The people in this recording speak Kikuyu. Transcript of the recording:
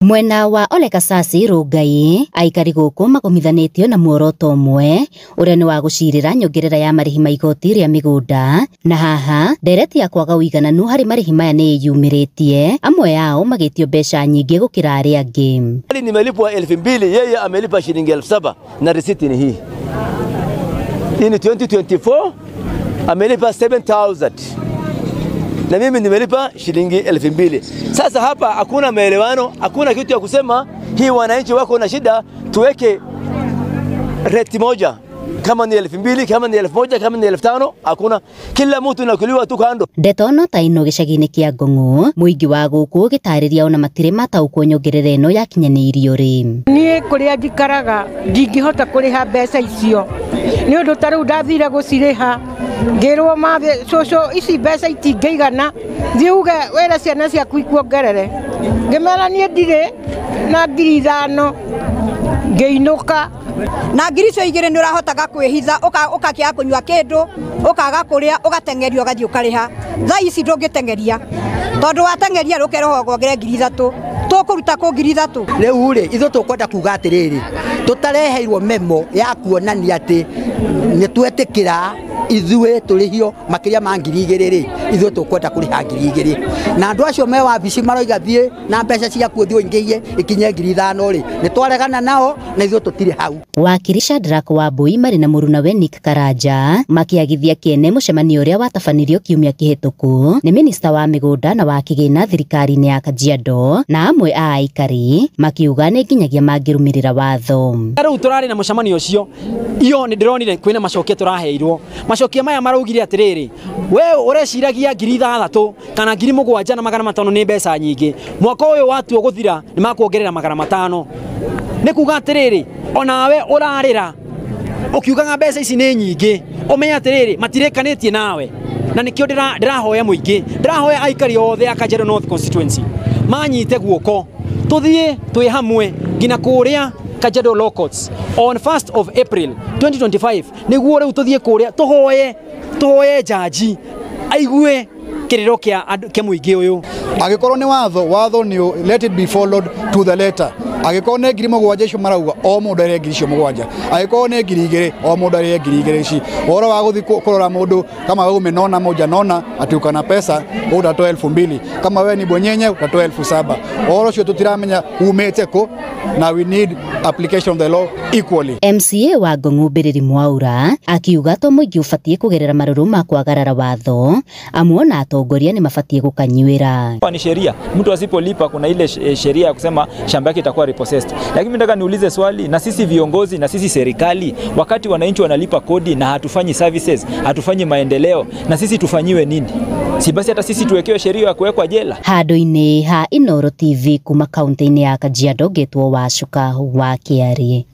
Mwena wa Ole Kasasi Rongai aikari gũkũ magomithanĩtio na muoroto ũmwe ũrĩa nĩ wa gũcirĩra nyongerera ya marĩhi ma igoti rĩa mĩgũnda, na haha ndereti ya kwaga ũigananu harĩ marĩhi maya nĩ ĩyumĩrĩtie, amwe ao magĩtio mbeca nyingĩ gũkĩra arĩa angĩ. Nimelipwa 2000, yeye amelipa shilingi 7000 na risiti ni hii. Hii ni 2024 amelipa 7000 na mimi nimelipa shilingi 2000. Sasa hapa hakuna maelewano, hakuna kitu ya kusema hii wananchi wako na shida, tuweke rate moja, kama ni 2000, kama ni 1000, kama ni 5000, hakuna. Kila mtu nakuliwa tu kando. Ndeto no ta ino gĩcagi-inĩ kĩa Ngong'o, mũingĩ wa gũkũ ũgĩtarĩria ona matirĩ mataũkwo nyongerera ĩno yakinyanĩirio rĩ. Niĩ kũrĩa njikaraga ndingĩhota kũrĩha mbeca icio nĩ ũndũ ta rĩu ndathire gũcirĩha ngĩrwo mathĩ cũcũ ici mbeca itingĩigana, thiĩ uge wĩre ciana ciaku ikuongerere. Ngĩmera niĩ ndirĩ na 5000, ngĩinũka. Na 2,000 nĩ ũrahotaga kwĩhitha, ũkakĩaga kũnyua kĩndũ, ũkaga kũrĩa, ũgateng'erio ũgathiĩ ũkarĩha. Thaa ici ndũngĩteng'eria tondũ wateng'eria rũkerwo wongerere 3,000, tũkũruta kũ 3,000? Rĩu rĩ ithuĩ tũkwenda kuga atĩrĩrĩ, tũtareheirwo memo ya kuonania atĩ nĩ twetĩkĩra ithuĩ tũrĩhio makĩria ma 2,000 rĩ, ithuĩ tũkwenda kũrĩha 2,000. Na andũ acio me wabici maroiga thiĩ na mbeca ciaku ũthiĩ ũingĩhie ikinye 5,000 rĩ, nĩ twaregana nao na ithuĩ tũtirĩ hau. Wakiri Shadrack Wambui marĩ na mũrunawe Nick Karanja makĩagithia kĩene mũcemanio ũrĩa watabanirio kiumia kĩhĩtũku nĩ minista wa mĩgũnda na wa kĩgĩna thirikari-inĩ ya Kajiado, na amwe a aikari makiuga nĩ nginyagia mangĩrũmĩrĩra watho. Rĩu tũrarĩ na mũcemanio ũcio, iyo nĩ ndĩronire kwĩna macokio tũraheirwo. Macokia maya maraugire atĩrĩrĩ, we ũreciragia 6,000 kana 7,500 nĩ mbeca nyingĩ, mwaka ũyũ watuo gũthira nĩ makuongerera 500. Nĩ kuga atĩrĩrĩ, onawe ũrarĩra ũkiugaga mbeca ici nĩ nyingĩ, ũmenye atĩrĩrĩ matirĩkanĩtie nawe. Na nĩkĩo ndĩrahoya mũingĩ, ndĩrahoya aikari othe a Kajiado North Constituency manyite guoko tũthiĩ twĩ hamwe nginya kũrĩa Kajiado Law Courts on 1st of April 2025, nĩguo rĩu tũthiĩ kũrĩa tũhoye jaji aigue kĩrĩro kĩa mũingĩ ũyũ. Angĩkorwo nĩ watho, watho nĩ let it be followed to the letter. Angĩkorwo nĩ 7,000 icio marauga, o mũndũ arĩhe 7,000. Angĩkorwo nĩ 2,000, o mũndũ arĩhe 2,000 ici. Ũhoro wa gũthiĩ kũrora mũndũ kama wewe umenona moja nona ati uko na pesa, wewe utatoa 2,000. Kama wewe ni bwenyenye utatoa 7,000. Ũhoro ũcio tũtiramenya umĩte kũ, na we need application of the law equally. MCA wa Ngong'o Mbĩrĩri Mwaura akiuga to mũingĩ ũbatiĩ kũgerera marũrũ ma kwagarara watho, amuona atongoria nĩ mabatiĩ gũkanyuĩra. Ni sheria, mtu asipolipa kuna ile sheria ya kusema shamba yake itakuwa repossessed. Lakini nataka niulize swali, na sisi viongozi na sisi serikali, wakati wananchi wanalipa kodi na hatufanyi services, hatufanyi maendeleo, na sisi tufanyiwe nini? Si basi hata sisi tuwekewe sheria ya kuwekwa jela? Handũ-inĩ ha Inooro TV kuma kaunti-inĩ ya Kajiado, ngetwo Wacuka wa Kĩarĩ.